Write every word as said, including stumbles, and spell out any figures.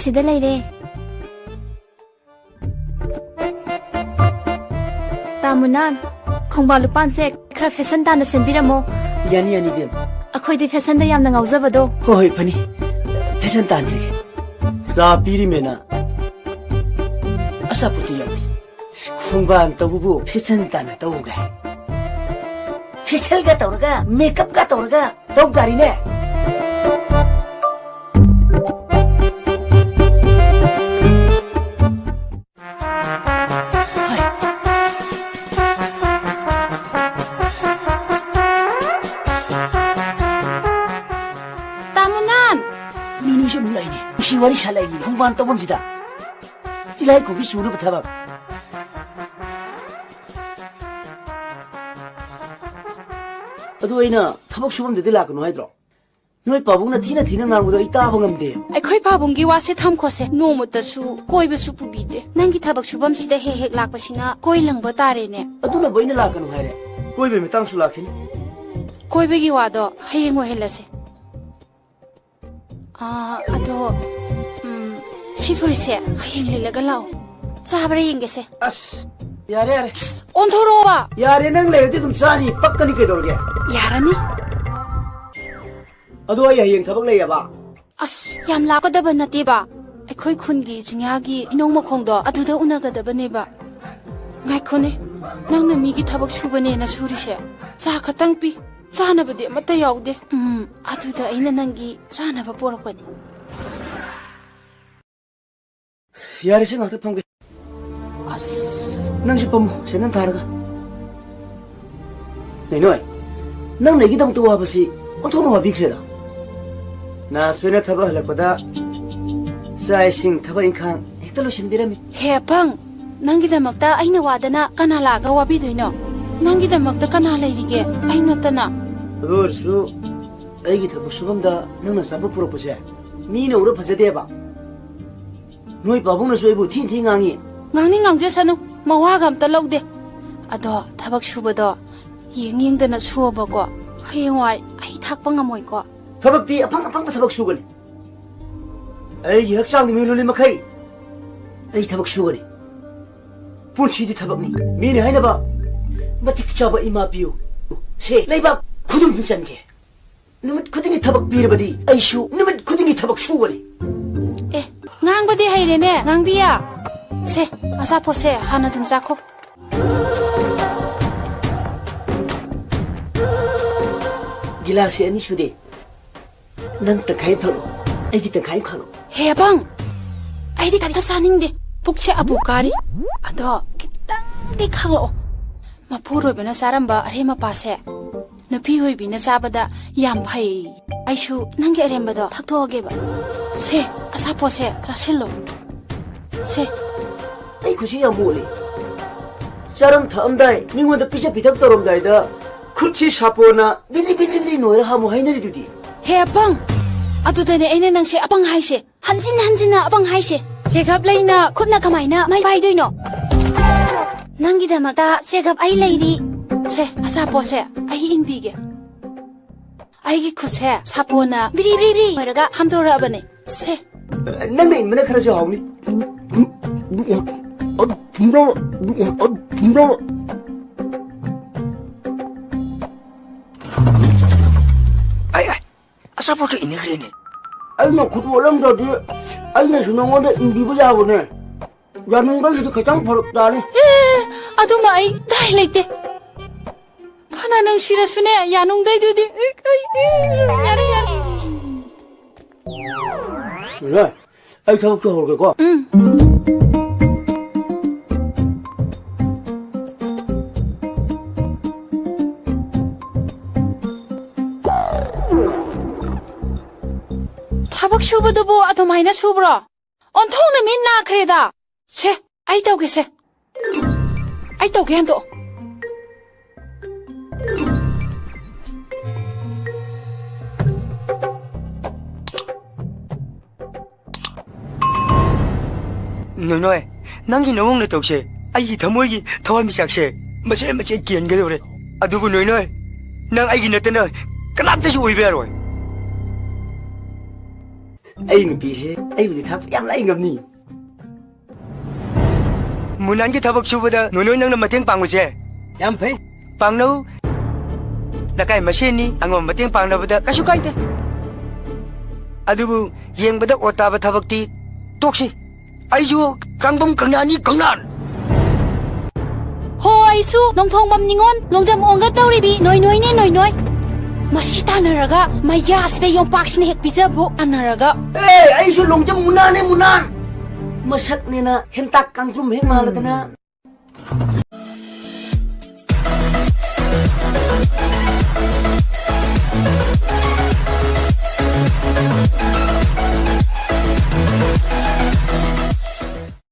ꯁꯤꯗ ꯂꯩꯔꯦ꯫ ꯇꯥꯃꯨꯅꯥꯟ, ꯈꯣꯡꯕꯥꯟ ꯂꯨꯄꯥꯟꯁꯦ ꯈꯔ ꯐꯦꯁꯟ ꯇꯥꯅ ꯁꯦꯝꯕꯤꯔꯝꯃꯣ꯫ ꯌꯥꯅꯤ, ꯌꯥꯅꯤ, ꯏꯕꯦꯝ꯫ ꯑꯩꯈꯣꯏꯗꯤ ꯐꯦꯁꯟꯗ ꯌꯥꯝꯅ ꯉꯥꯎꯖꯕꯗꯣ꯫ ꯍꯣꯏ, ꯍꯣꯏ, ꯐꯅꯤ꯫ ꯐꯦꯁꯟ ꯇꯥꯍꯟꯖꯒꯦ꯫ ꯆꯥ ꯄꯤꯔꯤꯃꯦꯅ ꯑꯆꯥꯄꯣꯠꯇꯤ ꯌꯥꯎꯗꯦ꯫ ꯈꯣꯡꯕꯥꯟ ꯇꯧꯕꯕꯨ ꯐꯦꯁꯟ ꯇꯥꯅ ꯇꯧꯒꯦ꯫ ꯐꯦꯁꯜꯒ ꯇꯧꯔꯒ, ꯃꯦꯀꯞꯀ ꯇꯧꯔꯒ ꯇꯧ ꯇꯥꯔꯤꯅꯦ꯫ ꯇꯥꯃꯨꯅꯥꯟ! ꯅꯣꯏ, ꯅꯣꯏꯁꯨ ꯑꯃꯨꯛ ꯂꯥꯛꯏꯅꯦ꯫ ꯅꯨꯡꯁꯤ ꯋꯥꯔꯤ ꯁꯥꯂꯛꯏꯅꯦ ꯈꯣꯡꯕꯥꯟ ꯇꯧꯐꯝꯁꯤꯗ꯫ ꯇꯤꯜꯍꯥꯏ ꯈꯨꯝꯕꯤ ꯆꯨꯅꯕ ꯊꯕꯛ꯫ ꯑꯗꯨ ꯑꯩꯅ ꯊꯕꯛ ꯁꯨꯐꯝꯗꯗꯤ ꯂꯥꯛꯀꯅꯨ ꯍꯥꯏꯗ꯭ꯔꯣ? ꯅꯣꯏ ꯄꯥꯕꯨꯡꯅ ꯊꯤꯅ ꯊꯤꯅ ꯉꯥꯡꯕꯗꯣ ꯑꯩ ꯇꯥꯕ ꯉꯝꯗꯦ꯫ ꯑꯩꯈꯣꯏ ꯄꯥꯕꯨꯡꯒꯤ ꯋꯥꯁꯦ ꯊꯝꯈꯣꯁꯦ, ꯅꯣꯡꯃꯇꯁꯨ ꯀꯣꯏꯕꯁꯨ ꯄꯨꯕꯤꯗꯦ꯫ ꯅꯪꯒꯤ ꯊꯕꯛ ꯁꯨꯐꯝꯁꯤꯗ ꯍꯦꯛ ꯍꯦꯛ ꯂꯥꯛꯄꯁꯤꯅ ꯀꯣꯏ ꯂꯪꯕ ꯇꯥꯔꯦꯅꯦ꯫ ꯑꯗꯨꯅꯕꯨ ꯑꯩꯅ ꯂꯥꯛꯀꯅꯨ ꯍꯥꯏꯔꯦ꯫ ꯀꯣꯏꯕꯩ ꯃꯇꯥꯡꯁꯨ ꯂꯥꯛꯈꯤꯅꯤ꯫ ꯀꯣꯏꯕꯒꯤ ꯋꯥꯗꯣ ꯍꯌꯦꯡ ꯑꯣꯏꯍꯜꯂꯁꯦ꯫ ꯑꯥ, ꯑꯗꯣ, ꯎꯝ, ꯁꯤ ꯐꯨꯔꯤꯠꯁꯦ ꯍꯌꯦꯡ ꯂꯤꯠꯂꯒ ꯂꯥꯛꯑꯣ꯫ ꯆꯥꯕ꯭ꯔꯥ ꯌꯦꯡꯒꯦꯁꯦ꯫ ꯑꯁ, ꯌꯥꯔꯦ, ꯌꯥꯔꯦ꯫ ꯑꯁ, ꯑꯣꯟꯊꯣꯔꯛꯑꯣꯕ꯫ ꯌꯥꯔꯦ, ꯅꯪ ꯂꯩꯔꯗꯤ ꯑꯗꯨꯝ ꯆꯥꯅꯤ, ꯄꯛꯀꯅꯤ ꯀꯩꯗꯧꯔꯒꯦ? ꯌꯥꯔꯅꯤ꯫ ꯑꯗꯣ ꯑꯩ ꯍꯌꯦꯡ ꯊꯕꯛ ꯂꯩꯌꯦꯕ꯫ ꯑꯁ, ꯌꯥꯝ ꯂꯥꯞꯀꯗꯕ ꯅꯠꯇꯦꯕ꯫ ꯑꯩꯈꯣꯏ ꯈꯨꯟꯒꯤ ꯆꯤꯡꯌꯥꯒꯤ ꯏꯅꯧ ꯃꯈꯣꯡꯗꯣ ꯑꯗꯨꯗ ꯎꯅꯒꯗꯕꯅꯦꯕ꯫ ꯉꯥꯏꯈꯣꯅꯦ, ꯅꯪꯅ ꯃꯤꯒꯤ ꯊꯕꯛ ꯁꯨꯕꯅꯦꯅ ꯁꯨꯔꯤꯁꯦ? ꯆꯥ ꯈꯛꯇꯪ ꯄꯤ, ꯆꯥꯅꯕꯗꯤ ꯑꯃꯠꯇ ꯌꯥꯎꯗꯦ꯫ ꯎꯝ, ꯑꯗꯨꯗ ꯑꯩꯅ ꯅꯪꯒꯤ ꯆꯥꯅꯕ ꯄꯣꯔꯛꯄꯅꯤ꯫ ꯌꯥꯔꯦꯁꯦ, ꯉꯥꯛꯇ ꯐꯝꯒꯦ꯫ ꯑꯁ꯫ ꯅꯪꯁꯨ ꯐꯝꯃꯨ, ꯁꯦꯟꯗꯟ ꯊꯥꯔꯒ꯫ ꯅꯩꯅꯣꯏ, ꯅꯪꯅ ꯑꯩꯒꯤꯗꯃꯛꯇ ꯋꯥꯕꯁꯤ ꯑꯣꯟꯊꯣꯛꯅ ꯋꯥꯕꯤꯈ꯭ꯔꯦꯗ꯫ ꯅꯥꯁꯣꯏꯅ ꯊꯕꯛ ꯍꯜꯂꯛꯄꯗ ꯆꯥꯛ ꯏꯁꯤꯡ ꯊꯕꯛ ꯏꯪꯈꯥꯡ ꯍꯦꯛꯇ ꯂꯣꯏꯁꯤꯟꯕꯤꯔꯝꯃꯤ꯫ ꯍꯦ ꯑꯄꯪ, ꯅꯪꯒꯤꯗꯃꯛꯇ ꯑꯩꯅ ꯋꯥꯗꯅ ꯀꯅꯥ ꯂꯥꯛꯑꯒ ꯋꯥꯕꯤꯗꯣꯏꯅꯣ? ꯅꯪꯒꯤꯗꯃꯛꯇ ꯀꯅꯥ ꯂꯩꯔꯤꯒꯦ ꯑꯩ ꯅꯠꯇꯅ? ꯑꯗꯨ ꯑꯣꯏꯔꯁꯨ ꯑꯩꯒꯤ ꯊꯕꯛ ꯁꯨꯐꯝꯗ ꯅꯪꯅ ꯑꯆꯥꯄꯣꯠ ꯄꯨꯔꯛꯄꯁꯦ ꯃꯤꯅ ꯎꯔ ꯐꯖꯗꯦꯕ꯫ ꯅꯣꯏ ꯄꯥꯕꯨꯡꯅꯁꯨ ꯑꯩꯕꯨ ꯊꯤ ꯊꯤ ꯉꯥꯡꯉꯤ꯫ ꯉꯥꯡꯅꯤꯡ ꯉꯥꯡꯖꯁꯅꯨ, ꯃꯋꯥꯒ ꯑꯝꯇ ꯂꯧꯗꯦ꯫ ꯑꯗꯣ ꯊꯕꯛ ꯁꯨꯕꯗꯣ ꯌꯦꯡ ꯌꯦꯡꯗꯅ ꯁꯨꯑꯣꯕꯀꯣ, ꯍꯌꯦꯡꯋꯥꯏ ꯑꯩ ꯊꯥꯛꯄ ꯉꯝꯃꯣꯏꯀꯣ꯫ ꯊꯕꯛꯇꯤ ꯑꯐꯪ ꯑꯐꯪꯕ ꯊꯕꯛ ꯁꯨꯒꯅꯤ꯫ ꯑꯩꯒꯤ ꯍꯛꯆꯥꯡꯗ ꯃꯤꯍꯨꯜ ꯍꯨꯜꯂꯤ ꯃꯈꯩ ꯑꯩ ꯊꯕꯛ ꯁꯨꯒꯅꯤ꯫ ꯄꯨꯟꯁꯤꯗꯤ ꯊꯕꯛꯅꯤ꯫ ꯃꯤꯅ ꯍꯥꯏꯅꯕ, "ꯃꯇꯤꯛ ꯆꯥꯕ ꯏꯃꯥ ꯄꯤꯌꯨ"꯫ ꯁꯦ, ꯂꯩꯕꯥꯛ ꯈꯨꯗꯨꯝ ꯆꯟꯒꯦ꯫ ꯅꯨꯃꯤꯠ ꯈꯨꯗꯤꯡꯒꯤ ꯊꯕꯛ ꯄꯤꯔꯕꯗꯤ ꯑꯩꯁꯨ ꯅꯨꯃꯤꯠ ꯈꯨꯗꯤꯡꯒꯤ ꯊꯕꯛ ꯁꯨꯒꯅꯤ꯫ ꯑꯦ, ꯉꯥꯡꯕꯗꯤ ꯍꯩꯔꯦꯅꯦ, ꯉꯥꯡꯕꯤꯌꯥ꯫ ꯁꯦ, ꯑꯆꯥꯄꯣꯠꯁꯦ ꯍꯥꯟꯅ ꯑꯗꯨꯝ ꯆꯥꯈꯣ꯫ ꯒꯤꯂꯥꯁꯁꯦ ꯑꯅꯤ ꯁꯨꯗꯦ꯫ ꯅꯪ ꯇꯪꯈꯥꯏ ꯑꯃ ꯊꯛꯂꯣ, ꯑꯩꯒꯤ ꯇꯪꯈꯥꯏ ꯑꯃ ꯈꯥꯛꯂꯣ꯫ ꯍꯦ ꯑꯄꯪ! ꯑꯩꯗꯤ ꯀꯩꯝꯇ ꯆꯥꯅꯤꯡꯗꯦ꯫ ꯄꯨꯛꯁꯦ ꯑꯕꯨ ꯀꯥꯔꯤ꯫ ꯑꯗꯣ ꯈꯤꯇꯪꯗꯤ ꯈꯥꯛꯂꯛꯑꯣ꯫ ꯃꯄꯨꯔꯣꯏꯕꯅ ꯆꯥꯔꯝꯕ ꯑꯔꯦꯝ ꯑꯄꯥꯁꯦ ꯅꯨꯄꯤ ꯑꯣꯏꯕꯤꯅ ꯆꯥꯕꯗ ꯌꯥꯝ ꯐꯩ꯫ ꯑꯩꯁꯨ ꯅꯪꯒꯤ ꯑꯔꯦꯝꯕꯗꯣ ꯊꯛꯇꯣꯛꯑꯒꯦꯕ꯫ ꯁꯦ, ꯑꯆꯥꯄꯣꯠꯁꯦ ꯆꯥꯁꯤꯜꯂꯣ꯫ ꯁꯦ꯫ ꯑꯩ ꯈꯨꯠꯁꯤ ꯌꯥꯝ ꯃꯣꯠꯂꯤ꯫ ꯆꯥꯔꯝ ꯊꯛꯑꯝꯗꯥꯏ, ꯃꯤꯉꯣꯟꯗ ꯄꯤꯖ ꯄꯤꯊꯛ ꯇꯧꯔꯝꯗꯥꯏꯗ ꯈꯨꯠꯁꯤ ꯁꯥꯄꯣꯟꯅ ꯕꯤꯗ꯭ꯔꯤ ꯕꯤꯗ꯭ꯔꯤ ꯕꯤꯗ꯭ꯔꯤ ꯅꯣꯏꯔ ꯍꯥꯝꯃꯨ ꯍꯥꯏꯅꯔꯤꯗꯨꯗꯤ꯫ ꯍꯦ ꯑꯄꯪ! ꯑꯗꯨꯗꯅꯦ ꯑꯩꯅ ꯅꯪꯁꯦ ꯑꯄꯪ ꯍꯥꯏꯁꯦ꯫ ꯍꯟꯖꯤꯟ ꯍꯟꯖꯤꯟꯅ ꯑꯄꯪ ꯍꯥꯏꯁꯦ꯫ ꯆꯦꯒꯞ ꯂꯩꯅ ꯈꯨꯠꯅ ꯀꯃꯥꯏꯅ ꯃꯩ ꯄꯥꯏꯗꯣꯏꯅꯣ? ꯅꯪꯒꯤꯗꯃꯛꯇ ꯆꯦꯒꯞ ꯑꯩ ꯂꯩꯔꯤ꯫ ꯁꯦ, ꯑꯆꯥꯄꯣꯠꯁꯦ ꯑꯩ ꯏꯟꯕꯤꯒꯦ꯫ ꯑꯩꯒꯤ ꯈꯨꯠꯁꯦ ꯁꯥꯄꯣꯟꯅ ꯕ꯭ꯔꯤ ꯕ꯭ꯔꯤ ꯕ꯭ꯔꯤ ꯑꯣꯏꯔꯒ ꯍꯥꯝꯗꯣꯔꯛꯑꯕꯅꯦ꯫ ꯁꯦ꯫ ꯅꯪꯅ ꯏꯟꯕꯅ ꯈꯔꯁꯨ ꯍꯥꯎꯅꯤ꯫ ꯑꯩ, ꯑꯩ, ꯑꯆꯥꯄꯣꯠꯀ ꯏꯟꯅꯈ꯭ꯔꯦꯅꯦ꯫ ꯑꯩꯅ ꯈꯨꯠ ꯃꯣꯠꯂꯝꯗ꯭ꯔꯗꯤ ꯑꯩꯅꯁꯨ ꯅꯉꯣꯟꯗ ꯏꯟꯕꯤꯕ ꯌꯥꯕꯅꯦ꯫ ꯌꯥꯅꯤꯡꯕꯒꯤꯗꯤ ꯈꯤꯇꯪ ꯐꯔꯛ ꯇꯥꯔꯦ꯫ ꯑꯦ, ꯑꯗꯨꯃ ꯑꯩ ꯗꯥꯏ ꯂꯩꯇꯦ꯫ ꯐꯅ ꯅꯨꯡꯁꯤꯔꯁꯨꯅꯦ, ꯌꯥꯅꯨꯡꯗꯩꯗꯨꯗꯤ ꯑꯩ, ꯑꯩ, ꯑꯩ, ꯌꯥꯔꯦ, ꯌꯥꯔꯦ꯫ ꯂꯣꯏꯔꯦ꯫ ꯑꯩ ꯊꯕꯛ ꯇꯧꯍꯧꯔꯒꯦꯀꯣ꯫ ꯎꯝ꯫ ꯊꯕꯛ ꯁꯨꯕꯗꯨꯕꯨ ꯑꯗꯨꯃꯥꯏꯅ ꯁꯨꯕ꯭ꯔꯣ? ꯑꯣꯟꯊꯣꯛꯅ ꯃꯤ ꯅꯥꯈ꯭ꯔꯦꯗ꯫ ꯁꯦ, ꯑꯩ ꯇꯧꯒꯦꯁꯦ꯫ ꯑꯩ ꯇꯧꯒꯦ ꯍꯟꯗꯣꯛꯑꯣ꯫ ꯅꯣꯏ ꯅꯣꯏ, ꯅꯪꯒꯤ ꯅꯑꯣꯡ ꯅꯇꯧꯁꯦ ꯑꯩꯒꯤ ꯊꯃꯣꯏꯒꯤ ꯊꯋꯥꯟꯃꯤꯆꯥꯛꯁꯦ ꯃꯆꯦꯠ ꯃꯆꯦꯠ ꯀꯦꯟꯒꯗꯧꯔꯦ꯫ ꯑꯗꯨꯕꯨ ꯅꯣꯏ ꯅꯣꯏ, ꯅꯪ ꯑꯩꯒꯤ ꯅꯠꯇꯅ ꯀꯅꯥꯝꯇꯁꯨ ꯑꯣꯏꯕ ꯌꯥꯔꯣꯏ꯫ ꯑꯩ ꯅꯨꯄꯤꯁꯦ ꯑꯩꯕꯨꯗꯤ ꯊꯕꯛ ꯌꯥꯝ ꯂꯥꯏ ꯉꯝꯅꯤ꯫ ꯃꯨꯅꯥꯟꯒꯤ ꯊꯕꯛ ꯁꯨꯕꯗ ꯅꯣꯏ ꯅꯣꯏ ꯅꯪꯅ ꯃꯇꯦꯡ ꯄꯥꯡꯉꯨꯁꯦ꯫ ꯌꯥꯝ ꯐꯩ꯫ ꯄꯥꯡꯅꯧ꯫ ꯂꯩꯀꯥꯏ ꯃꯁꯦꯟꯅꯤ, ꯑꯉꯝꯕ ꯃꯇꯦꯡ ꯄꯥꯡꯅꯕꯗ ꯀꯩꯁꯨ ꯀꯥꯏꯗꯦ꯫ ꯑꯗꯨꯕꯨ ꯌꯦꯡꯕꯗ ꯑꯣꯠ ꯇꯥꯕ ꯊꯕꯛꯇꯤ ꯇꯣꯛꯁꯤ꯫ ꯑꯩꯁꯨ ꯀꯥꯡꯕꯨꯝ ꯀꯪꯂꯥꯅꯤ, ꯀꯪꯂꯥꯟ꯫ ꯍꯣ, ꯑꯩꯁꯨ ꯅꯣꯡꯊꯣꯡꯕꯝ ꯅꯤꯉꯣꯜ, ꯂꯣꯡꯖꯝ ꯑꯣꯡꯒ ꯇꯧꯔꯤꯕꯤ ꯅꯣꯏ ꯅꯣꯏꯅꯦ, ꯅꯣꯏ ꯅꯣꯏ꯫ ꯃꯁꯤ ꯇꯥꯟꯅꯔꯒ ꯃꯩꯌꯥꯁꯤꯗ ꯌꯣꯝꯄꯥꯛꯁꯤꯅ ꯍꯦꯛ ꯄꯤꯖꯕꯨ ꯇꯥꯟꯅꯔꯒ꯫ ꯑꯦ, ꯑꯩꯁꯨ ꯂꯣꯡꯖꯝ ꯃꯨꯅꯥꯅꯦ, ꯃꯨꯅꯥꯟ꯫ ꯃꯁꯛꯅꯦꯅ ꯍꯦꯟꯇꯥꯛ ꯀꯥꯡꯗ꯭ꯔꯨꯝ ꯍꯦꯛ ꯃꯥꯜꯂꯗꯅ꯫